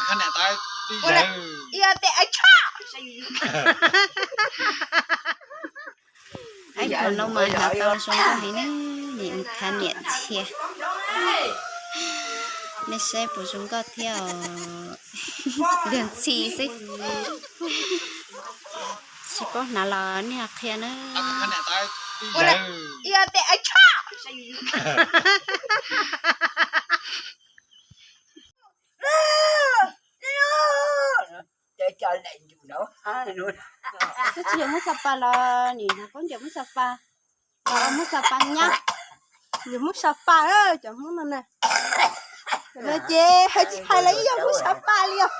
Ib yam tes ais tshaj. Ais, qhov no mas hnav tau zoo nkauj heev ne, nim khav niam ntxhias. Nej saib puas zoo nkauj thiab os? Luag ntxhi xwb. Tsis paub hnav los nej ho qhia na. Ib yam tes ais tshaj. Twb tsis yog muab xa pas los nim no koj ncaws muab xa pas, los muab xa pas nyab. Yus muab xa pas cov Hmoob no na. Ces hais tsis hais los ib yam muab xa pas li os.